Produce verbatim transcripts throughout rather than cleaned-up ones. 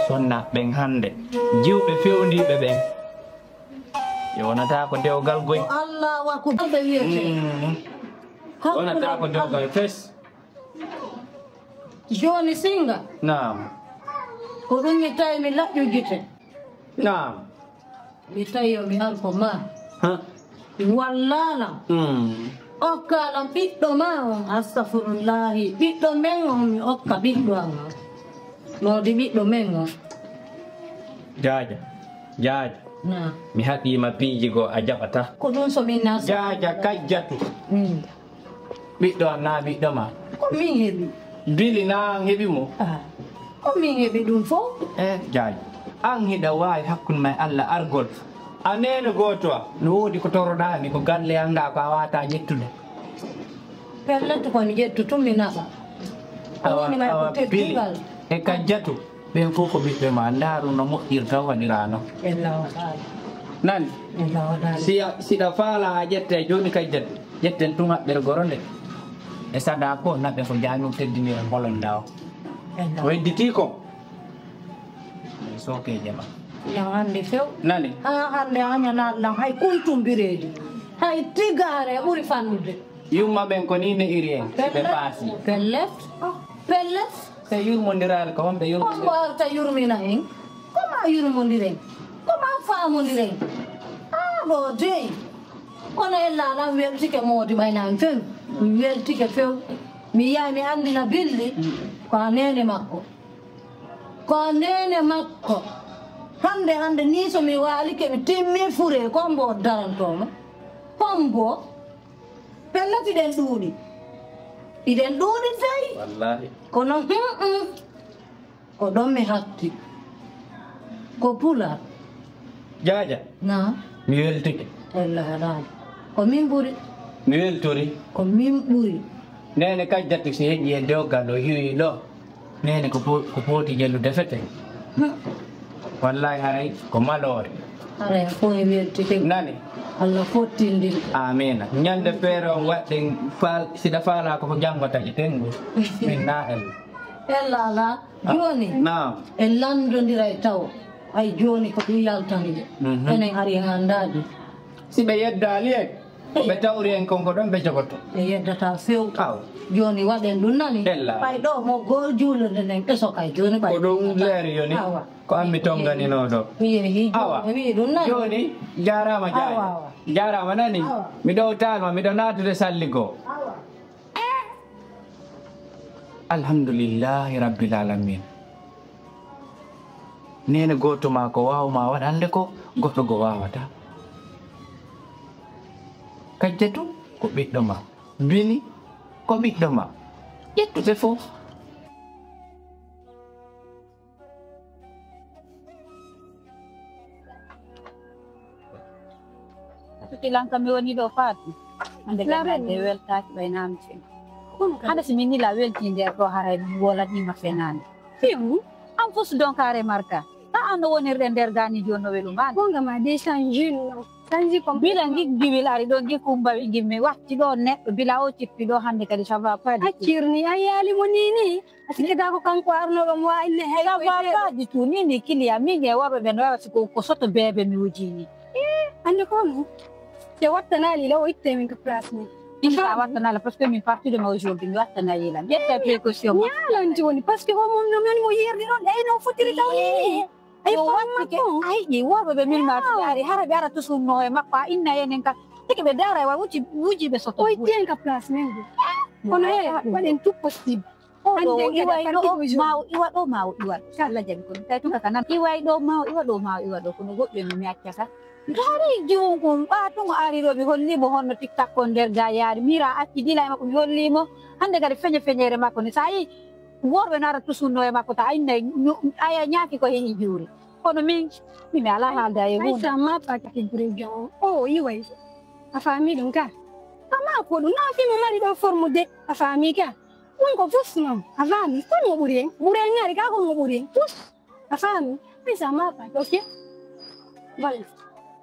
Sonna ɓen hannde, jiwɓe fewndiiɓe ɓen, ɓe wonata ko dewgal goy. Allahu akbar, ɓe wiyete. Mm. Wonata ko dewgal fes. Jooni singa. Naam. Ko ɗum mi tawi mi laƴƴu gite. Naam. Mi tawi yo mi ar ko ma. Ha? Wallana. Mm. Okkalam ɓiɗɗo ma on, astaghfirullahi. Ɓiɗɗo men on, mi okka ɓiɗɗo am on. Mawdi ɓiɗɗo men on. Jaaja, jaaja. Na. Mi haqiima piiji goo a jaɓata. Ko ɗum so min na. Jaaja kajjatu. Mm. Ɓiɗɗo am naa ɓiɗɗo ma? Ko min heɓi. Bili naa an heɓi mo? Ah, ko min heɓi ɗum fof. Eh, Jaajo, an hiɗa waawi hakkunde ma e Allah argol. A neene gooto a, no woodi ko toroɗaa mi, ko galle an ngaa ko a waawataa ƴettude. Pellet ko mi ƴettu tun mi naɓa. Ko awa, woni ma ko awa, Bili, teddungal. E kajjatu. Ɓen fof ko ɓiɓɓe ma, ndaaru no moƴƴirta waɗiraano. Ella waɗaali. Nani? Ella waɗaali. Si a, siɗa faala a ƴette jooni kay ƴetten tun haɓɓere goro nde. E sadaa ko naɓe ko jaanum teddinira mbolonda o. Ella. O hedditii ko? Sookeeje ma. Ina hannde few. Nani? Haa hannde a ñanaat lan hay kuntum bireedi. Hay tigaare ɓuri fannude. Yumma ɓen ko ni ne'iri en, ɓe paasi. Pellet, pellet. So yurmondiraali ko honɓe yurmondira? Hombo arta yurmina en? Ko ma yurmondiren? Ko ma faamondiren? Haa ɗo dey. Kono ella lan weltike moodi ɓay lan few. Mi weltike few. Mi yahi mi anndina Billi ko a neene makko. Ko a neene makko. Hannde, hannde ni so mi waalike mi timmi fure, ko hombo darantoo ma? Hombo? Pellet iɗen ɗuuɗi. Iɗen ɗuuɗi dey. Wallaahi. Kono, hum, hum. Ko ɗon mi hatti. Ko Pulaar. Jaaja. Naam. Mi weltike. Wallaahi haɗaani. Ko min ɓuri. Mi weltori. Ko min ɓuri. Neene kajjatu si heƴi e dewgal o hiwi ɗo. Neene ko po-, ko pooti jelu defete. Hmm. Wallaahi haray ko maloore. Haray ko e weltike. Nani? Allah fottindin. Amiina. Ñande feere on waɗɗen faal-, siɗa faalaa ko, ko janngo taƴeten ngu. Min na ella. Ella alaa. Ah. Jooni. Naam. En lanndondiray taw. Ay jooni ko ɗum yaltande. Mhm. Enen hari en anndaade. Si ɓe yeddaali en. Ɓe tawri en kon ko ɗon ɓe jogoto. Ɓe yeddataa few. Awa. Jooni waɗen ɗum nani? Ella. Ɓay ɗo mo goo juulirde nden ɓe sokay jooni ɓay. Ko ɗum leeri yoni. Awa. Ko an mi tonganinoo ɗo. Mi yehi. Awa. Mi wi'i ɗum nani? Jooni jaaraama Jaaja. Awa, awa. Jaaraama nani? Awa. Miɗo taal ma, miɗo naatude salli goo. Awa. Alhamdulillahi Rabbil Alamin. Neene gooto ma ko waaw ma waɗande ko, goɗɗo go waawata. Kajjatu ko ɓiɗɗo ma. Bili ko ɓiɗɗo ma. Ƴettu ɓe fof. Tuti lan kam mi woni ɗo Faatu. Hande ɓe Laren. Nande weltaaki ɓay namti. Kono kam. Hande si min nila welti nder ɗo haray mi wolaniima fenaande. Fimu, an fof so donkaare marka. A an no wonirɗe nder gaani jooni no weluma. Gonga ma de change no. Change complètement. Bila ngi giwil ari ɗo ngi kumba ngi mi watti ɗo neɗɗo bila o cippi ɗo hande kadi ça va pas du tout. Accirni a yaali mo ni ni. A sikkata ko kanko arno ɗo mo wa inne hay. Ça va pas du tout. Ni ni kiliya min e worɓe ɓe no wawa si ko, ko soto bebe mi wuji ni. Eh, ande ko mi. Se wattanaali law o itte min ko place ni. Insa wattanaala parce que min parti de ma aujourd'hui mi wattanaali lan. Ƴetta précaution ma. Ñaalan jooni parce que o mon no men mo yerdi ɗon ɗay no fotiri taw ni. Ay, yo wattike makko. Ay, ɗi worɓe ɓe min ma yaari hara ɓe ara tusunno e makko a inna enen ka. Tigi ɓe dara e wa wuji, wuji ɓe soto. O itte en ka place men ɗo. Kono e waɗen tout possible. O ɗo o iway ɗo ma o iwa ɗo ma o iwa ɗo. Kala jaɓi kono tawi tun ka kanam iway ɗo ma o iwa ɗo ma o iwa ɗo kono goɗɗo en mi accata. Gari jiwun kun ɓa tun o ari ɗo mi holli mo honno tiktak kon nder ga yaari mira acci dila e makko mi holli mo. Hande kadi feñe feñere makko ni sa yi worɓe no ara tusunno e makko ta inna aya ñaaki ko heñi juuri. Kono min mimi ala haalda e hunde. Aisa ma paki gure jon o iway. A faami ɗum ka? Amma ko ɗum na fimo mari ɗo forme de a faami ka? Ɗum ko fus non, a faami? Kon mo ɓuri en? Ɓuri en ŋari ka kon mo ɓuri en? Fus, a faami? Ay sa ma pa, ok? Voilà.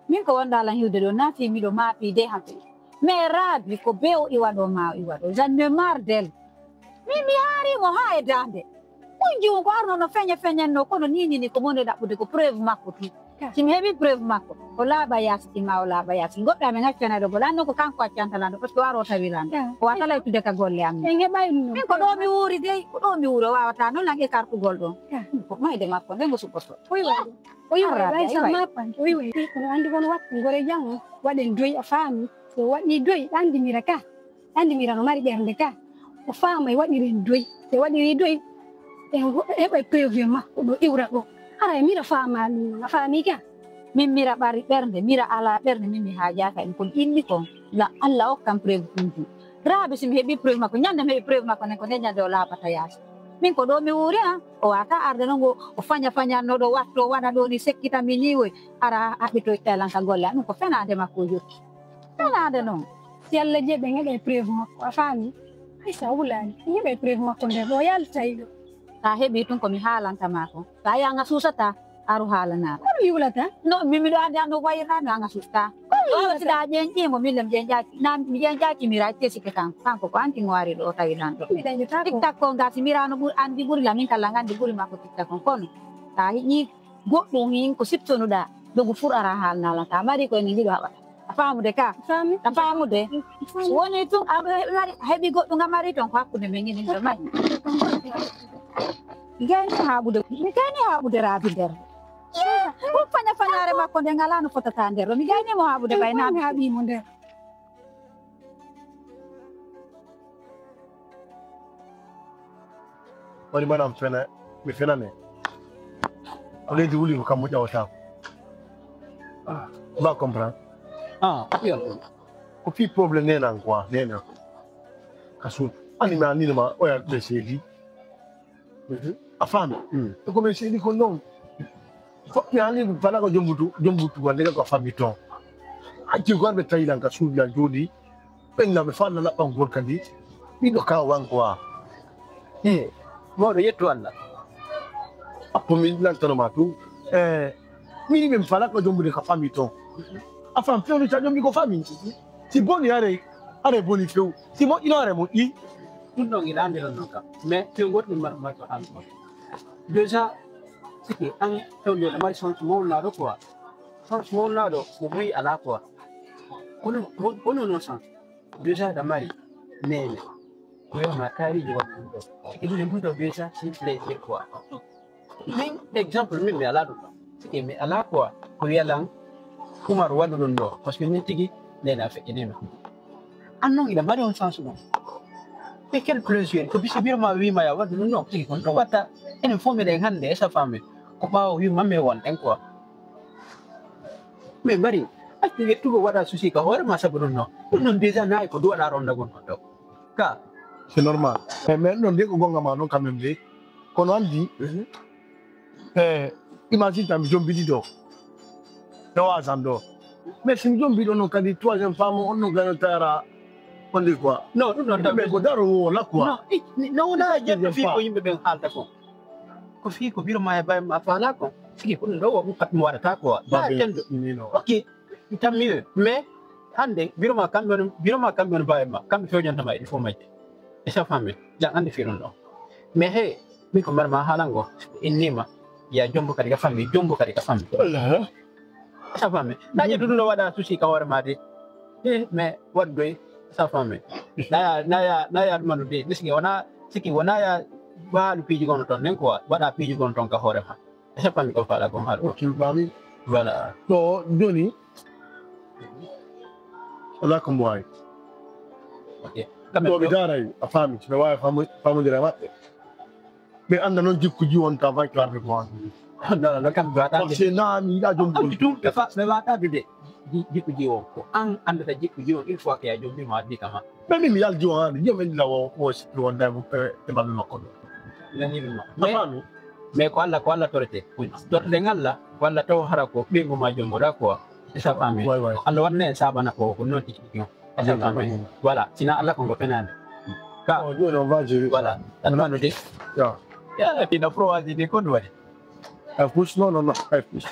Min ko wonda lan hiwde ɗo, naati miɗo maapi de hampe. Mais Rabi ko be o iwa ɗo ma o iwa ɗo. J'en ai marre d'elle. Min mi haari mo haa e daande. Kun jiwon ko arno no feñe feñen no kono ni ni ni ko mone ɗaɓɓude ko preuve makko tu. Si mi heɓi preuve makko, o laaɓa yaasi, si ma o laaɓa yaasi. Goɗɗo amen accana ɗo gol, anno ko kanko accanta lanɗo, parce que o aro tawi lanɗo. O wata laytude ka golle amen. En heɓay ɗum. Min ko ɗo mi wuuri dey, ko ɗo mi wuuri, o wawata noon lan e kartugol ɗon. Ko mayde makko, nde ngo suɓɓoto. O yiwa ɗum. O yiwa ɗum, ay, ay, ay. Sama pan, o yiwa ɗum. Kono anndi kono waktu, ngore janngo, waɗen doy, a faami. So waɗi doy, ɗan dimira ka. Anndi mira no mari ɓernde ka. O faamay waɗiren doy. Se waɗiri doy, en heɓay preuve makko ɗo iwra ɗo. Haray mira faama ɗum, a faami ka? Min mira ɓari ɓernde, mira ala ɓernde, min mi haajaaka en kon inni kon. La Allah okkan preuve ɗum ɗum. Raabi si mi heɓi preuve makko, ñande mi heɓi preuve makko nen ko nden ñande o laaɓata yaasi. Min ko ɗo mi wuuri an, o wata arde no ngo, o faña fañanno ɗo watto waɗa ɗo ni sekkita mi ni woy. Ara haɓɓitoyta lan ka golle an, ɗum ko fenaande makko o jokki. Fenaande noon. Si Allah jeeɓe en heɓay preuve makko, a faami? Ay sa wulaani, en heɓay preuve makko nder ɗo yaltay ɗo. Sa heɓi tun ko mi haalanta ma ko. Sa yi anga suusata, aru haalana. Kono mi wulata? No, mi miɗo andi ando wayirna mi anga suusta. Kono mi wulata? Siɗa ƴeñƴimo, min le mi ƴeñƴaki, na mi ƴeñƴaki mi ra tesi ke kan. Kanko ko anti ngwari ɗo tawi dan ɗo. Mi dañata ko. TikTok ko nga si mirano ɓuri andi ɓuri la min kala andi ɓuri makko TikTok on. Kono, sa hiƴi goɗɗum hin ko siptonuɗa, ɗogu fur ara haalnala. Ta mari ko ene njiɗo haɓata. A faamude ka? Faami. A faamude? Faami. Woni tun a mari, heɓi goɗɗum a mari ton ko hakkunde men ini ɓe mari. Mi gayni haɓude, mi gayni haɓude raabi nder. Ko faña fañaare makko nde ngala no fotata nder. Mi gayni mo haɓude bay na mi haɓi mo nder. Woni manam fene, mi fenane. O leydi wuli ko kammo ƴawata. Ba comprendre. Ah, iyo. Ko fi problème nenan quoi, nenan. Kasu ani ma ni ma o ya be seli. A fami. Ko men seli ko non. Fo yani bala ko jombutu, jombutu wande ko fami ton. Aji ko be tayilan ka suubi an jodi. Ɓen na ɓe faalna laɓɓan gorka ndi. Miɗo kawa wanko wa. He, mawɗo yettu Allah. Appo min lantanoma tu. Eh, mini min fala ko jombude ka fami ton. A fam fewni ta jombi ko fami. Si boni are, are boni few. Si moƴƴino are moƴƴi. Ɗum ɗon ina anndi ɗon noon kam. Mais few goto min mbaɗa mbaɗa ko haalde. Déjà, siki an fewndo ɗo mari chance mawnaɗo quoi. Chance mawnaɗo mo buyi alaa quoi. Kono kono noon chance. Déjà ɗa mari nene ko wiyama taariji waɗɗum ɗo. Ɓe ɗum ɗum ɗo déjà c'est plaisir quoi. Min exemple min mi alaa ɗum ɗo. Sike mi alaa quoi ko wiyalan Umar waɗu ɗum ɗo parce que min tigi nene a feƴƴinima. An noon iɗa mari on chance ɗum. E quel plaisir ko bisi birma wima ya waɗu ɗum ɗo tigi kon ɗo watta enen fof miɗen hannde e sa famille ko ɓaawo wima mi wonɗen quoi. Min mbaɗi accu yettugo waɗa souci ka hoore ma sabu ɗum noon ɗum noon déjà nayi ko duwaɗa ronda gon ɗo ka c'est normal. E mais ɗon de ko gonga ma noon quand même de kono anndi e imagine tan mi jombiɗi ɗo e wasan ɗo mais si mi jombiɗo noon kadi troisième femme on noon gano tara on de quoi. Non ɗum noon tawi ko daro wona quoi. Non wona ƴetto fii ko yimɓe ɓen haalta kon. Ko fii ko biro ma e bawi ma faala kon sigi ko ɗum ɗo wo ɗum pat mi waɗata quoi. Ba tendo. Ok. Tammi ɓe mais hannde biro ma kamɓe on biro ma kamɓe on bawi ma kamɓe fewjantama e ɗi fof majje. E sa famille jan anndi fii ɗum ɗo. Mais he min ko mbaɗa ma haalango innima ya jombo kadi ka famille jombo kadi ka famille. E sa famille na ƴettu ɗum ɗo waɗa souci ka hoore ma de. E mais waɗu doy sa famille. Naya naya naya ɗumano de miski wona siki wona ya baalu piiji gono toon nen ko waɗa piiji gono toon ka hoore ma. Esa pami ko faala ko haɗo. Ok, mi faami. Voilà. To joni ala ko mbo wawi. Ok. Kamɓe To ɓe ɗo. Daray a faami ɓe wawi famu- famodira e maɓɓe. Ɓe anda noon jikkuji wonta banque arde ko an. Non non kam gata. Parce que na mi yiɗa joom Anti tum ɓe fa- ɓe wata dude. Ji- Jikkuji o ko an andata jikkuji o une fois que a jombi ma addi kama. Ɓe min mi yaldi on an jom en lawo o sikki wonda e mum e balle makko ɗo. Nani ɗum non. A faami? Mais ko Allah ko Allah torete. Toreten Allah ko Allah taw hara ko ɓeyngu ma jomboɗa quoi. Esa faami. Way way. Allah waɗana en sabana ko ko noon tigi tigi on. Esa faami. Voilà sina Allah ko ngo fenani. Ka o joni on va jeri. Voilà. Tan manu de. Ya. Ya tina prowaji de ko ɗum waɗi. Ay pousse non non non ay pousse.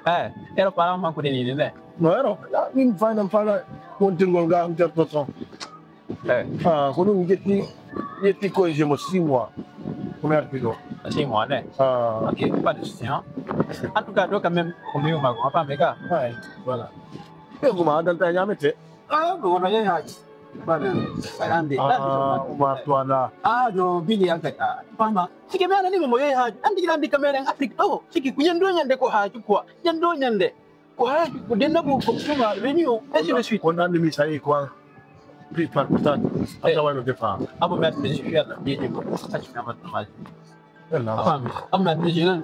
Eh, ero para manko de ni ne. No ero. Min faynan fala wontirgol ga am terto ton. Ah, ko ɗum ƴetti ƴetti congé mo six mois. Ko mi arti ɗo. Six mois, ne? Ah. Ok, pas de souci, hein. En tout cas, ɗo quand même, ko mi wi'umaa ko, a faami ka? Ouais, voilà. Ɓe guma, a danta e ñaamete. Ah, ko wono yehi haaji. Bana, andi, ah, andi, Umar Tuwala. Ah, no, bini an kaka. Fama, sike mi anani mo yehi haaji. Andi, andi kamera en Afrique ɗo. Sike ko ñande o ñande ko haaju quoi. Ñande o ñande. Ko haaju, ko denna ko, ko tuma, reni o, ainsi de suite. Kono andi mi sayi quoi. Plus par pourtant, a tawano defa. Abo mi andi mi sifi Allah, jeje ko. Acci mi amat no haaji. Abo mi andi mi sifi.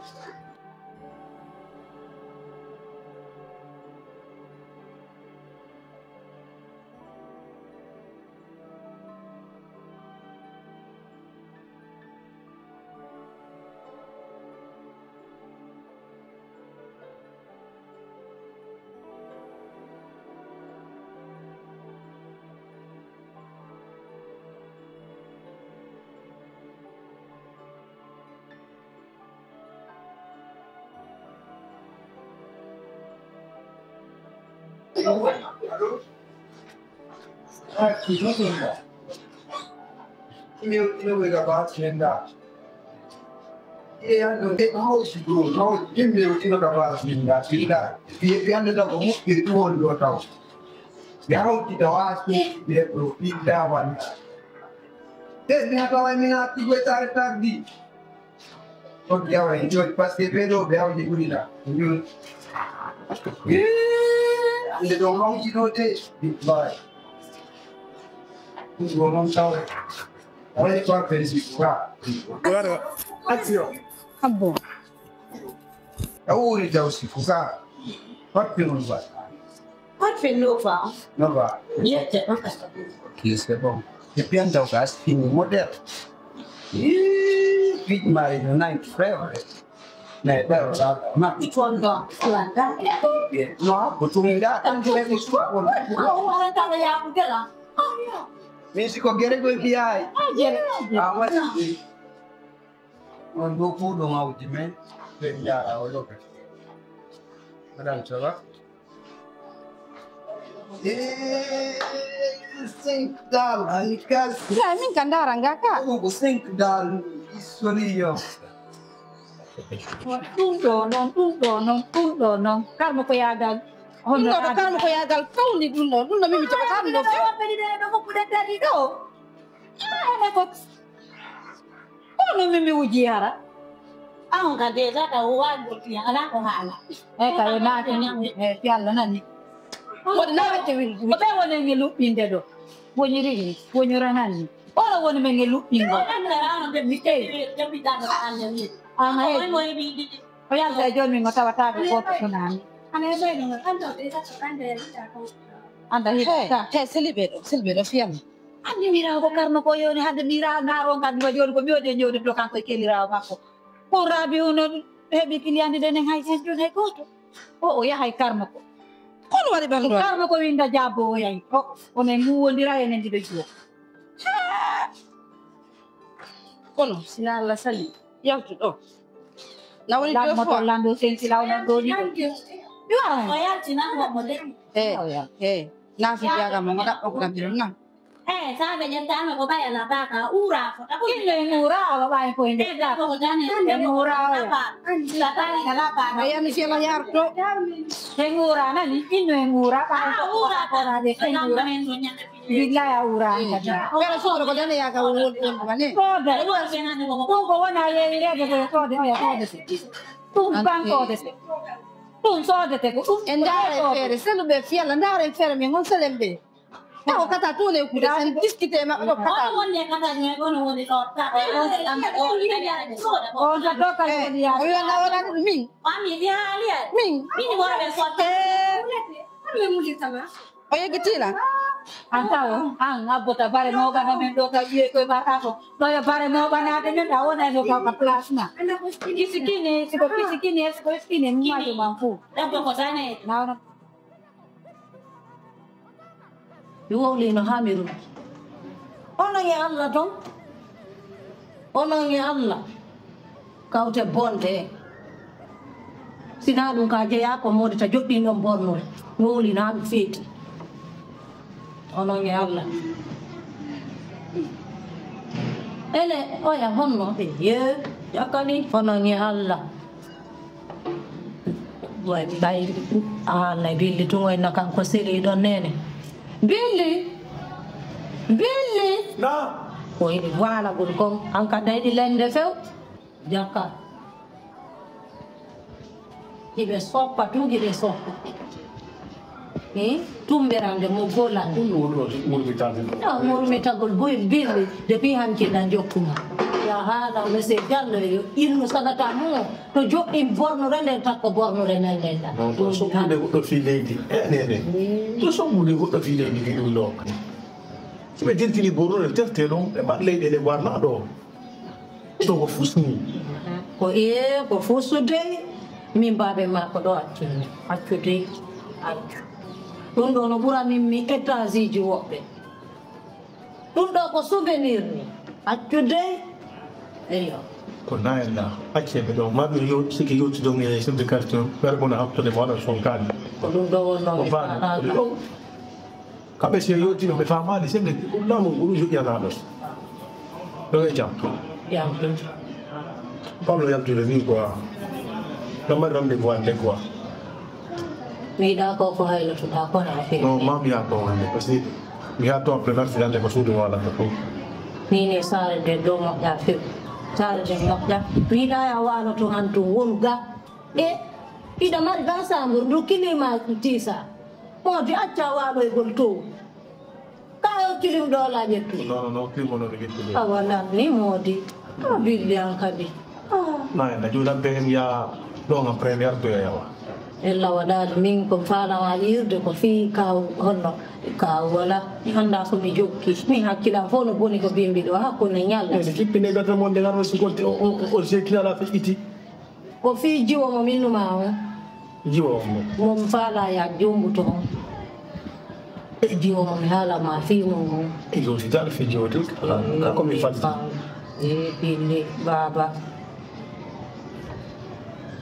On yawa e jooni, parce que ɓee ɗoo ɓe awdi ɓuri la. Ñun. Eh, ande ɗo mawji ɗo de. Billahi. Ɗum ɗo noon taw. Wala ko a pensi quoi. Voilà. Action. Ah bon. A wuuri taw si ko ka. Papi non ba. What for no fa? No ba. Yete. Ok, c'est bon. Et puis, on doit ask him modèle. Ih, big marriage night forever. Na ɗaro ɗa. Ma. Itondo. Landa. No, ko tumi da. Tan ko mi suwa. Oh, wala tan ya ku dela. Mi si ko gere ko biyaay. Ah, gere. Ah, wala. On ɗo fof ɗo mawji men. Ɓe njaara o lokaci. Madame, ça va? Eh, cinq dal, ani kas. Ya, min ka ndaara nga ka. Ko cinq dal, istori yo. Ɗum ɗo noon, ɗum ɗo noon, ɗum ɗo noon. Karmo ko yaagal. Ɗum ɗo ko karmo ko yaagal kawni ɗum ɗo. Ɗum ɗo min mi jaɓata ɗum ɗo. Ɗo hokkude tari ɗo. Ah, ene ko. Kono min mi wujji hara. An ka déjà ka waagirti alaa ko haala. E ka yo naati ni, e si Allah nani. Woni naati wi. Ko ɓe woni nge luɓɓinde ɗo. Woni ri, woni ranani. Ora woni men nge luɓɓingo. Ana e. O yalta e jooni min ngo tawata ko goto ko nani. Ana e ɓeydo ngal. Anda hita. He, he, selibe ɗo, selibe ɗo fiyam. Anndi miiraawo ko karno ko yoni hannde miiraawo naaro nganndi wa jooni ko mi woni e ñoowde ɗo kanko e keliraawo makko. Ko Rabiu noon heɓi kiliyandi ɗen en hay sen jooni hay gooto. O, o yahay karno ko. Kono waɗi ɓanndu waɗi? Karno ko winnda jaabbo o yahi. O, onon nguwondira enen ɗiɗo juwo. Kono sina Allah sali, yaltu ɗo. Na woni deux fois. Lando senti lawno ɗo ni. Yo. O yalti nan mo mo de. Eh, eh. Na fi jaga mo ngada ko gambiro na. Eh, sabe je tano ko baya la baka ura ko. Inno en ura awa ɓay ko inde. Eh, ko jane. En ura awa. Sa tari kala baka. Ayan si la yarto. En ura nani, inno en ura ɓay ko ura ko. Ura de en ura. Billahi a ura an kadi. Kala sukoro ko dane ya ka wol wol wol bane. Soda. Ɗum ko wona yeeyirede ko e soode ɓe soodete. Ɗum kan soodete. Ɗum soodete ko ɗum. E ndaara e feere, selu ɓe fiyala, ndaara e feere men on selen ɓe. Taw kata tuune kuuɗe, sen discuter e maɓɓe ɗo kata. On wonde kata ne, on woni ɗo. On ka dokkal woni yaade. O wiya na wonani ɗum min. Min. Min wonde soodde. Eh. Min mulitama. O yeggitiila? An taw, an abbota bare mawɓa no men ɗo ka wiye koye ma ka ko. Ɗo yo bare mawɓa naade men ɗa wona no ka ka place ma. Kisikini, siko kisikini, siko kisikini, mumaju man fu. Ɗabba ko dane. Na wona. Mi wowlino haa mi ruɗi. Onon e Allah ton. Onon e Allah. Kawte bonde. Sinaa ɗum ka jeyaa ko moodata joɗɗin ɗon bornol. Wowlina mi feeti. Onon e Allah. Ene oya honno? Ye, yakani hono ni Allah. Way ɓay, a haalnay Billi tun, wayno kanko seli ɗon nene. Billi! Billi! Na? Ko yiɗi waalagol kon, an ka dayɗi lende few. Jakka. Hiɓe soppa tun, hiɓe soppa. Hmm? Tumberande mo gola. Ɗum woni ɗo murmitade ɗo. Ah, murmitagol boy Billi, depuis hanki na jokkuma. Ya haala, monsieur Diallo, yo innu sagata mo. To joɗɗin bornore nden, takko bornore men nden ɗa. Non, to sokkude goɗɗo fii leydi. Eh, nene. To sokkude goɗɗo fii leydi, ki ɗum ɗo. Si ɓe jentini bornore, terte ɗon, ɓe mbaɗa leyɗe ɗe warna ɗo. To ko fusni. Ko ee, ko fusude. Min baabe ma ko ɗo accu. Accu dey. Accu. Ɗum ɗo no ɓura min mi étage ji woɓɓe. Ɗum ɗo ko souvenir ni. Accu dey. Eyo. Ko nayenna. Accee ɓe ɗo. Ma ɓe yo, siki yewtidon e chef de quartier. Ɓeɗa ɓona haftude mo waɗa son kaani. Ko ɗum ɗo wonno mi faala. Kamɓe si yewtino ɓe faamaali, sembe ɗum laamu ngu ɗum joƴƴanaaɗo. Ɗo e jam. Jam ɗum. Pablo yaltude ni quoi. Ɗo mbaɗi rendez-vous hannde quoi. Mi yiɗaa ko ko haylotoɗaa kono a feewi. Non, ma mi yaa ko hannde, parce que mi yaa to après l'arsidante ko suudu waalata fof. Ni ne saare nde ɗo moƴƴa few. Saare nde moƴƴa. Mi yiɗaa ya waaloto han to wonu ga. E, iɗa mari ga sambur, ndu kilima tisa. Moodi acca waaloygol to. Ka yo kilim ɗo la ƴettu. Non, non, non, kilim on no ƴettu. Awa lan ni moodi. A billi an kadi. Ah. Na en da juulan be en ya ɗo ngam première be yawa. Ella waɗaali min ko faalama yiirde ko fii kaw honno kaw wala. Mi annda ko mi jokki. Min hakkilan fof no boni ko bimbi ɗo hakkunde ñalla. Ene hippine gata mon de ngaro si golte o o o sekina la feƴƴiti. Ko fii jiwo mo minnuma on. Jiwo on mo. Mo mi faalaa ya jombuto on. E jiwo mo mi haala ma fii mum on. E yewti dal fii jiwo de. Ka ko mi faddi. E bille baaba.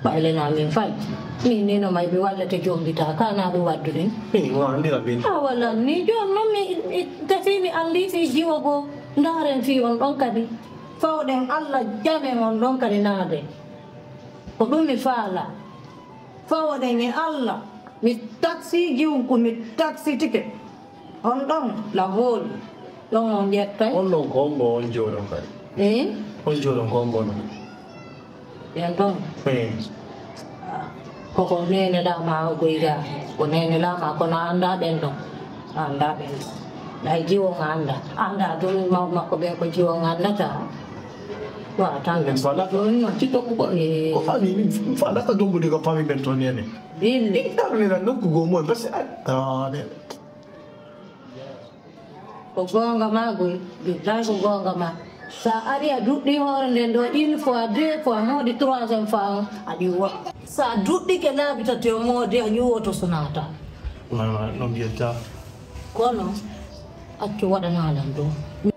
Ɓayle na min fay. Min ni no may mi wallete jombita. Kana ɗum waddude. Min mo andira bin. A wala ni jom non mi mi- tafi mi andi fii jiwo go. Ndaren fii on ɗon kadi. Fawɗen Allah jamen on ɗon kadi naade. Ko ɗum mi faala. Fawoɗen e Allah. Mi taksi jiwku, mi taksi tike. On ɗon la hooli. Ɗon on ƴettay. On ɗon ko hombo on jooɗon kadi? Eh? On jooɗon ko hombo ɗon? Ɓen ɗon. Eh. Koko nene lama o goyga. Ko nene lama kono anda ɓen ɗon. Anda ɓen ɗon. Ay jiwo nga anda. Anda ɗum maw makko ɓen ko jiwo nga andata. Wa tan. En fala. Ɗum non. Ci tokku ko. Eh. Ko fami, mi fala ka dombude ko fami ɓen to nene. Bille. Ɗum ɗaɗum ina nokku go mo, parce que, ah, ne. Ko goonga ma goy, billahi ko goonga ma. Sa ari a duɗɗi hoore nden ɗo une fois, deux fois, moodi troisième fois on, a ƴuwa. Sa duɗɗike laabi tati o moodi a ƴuwoto sunata. Mama, no mbiyata? Kono, accu waɗanalan ɗum.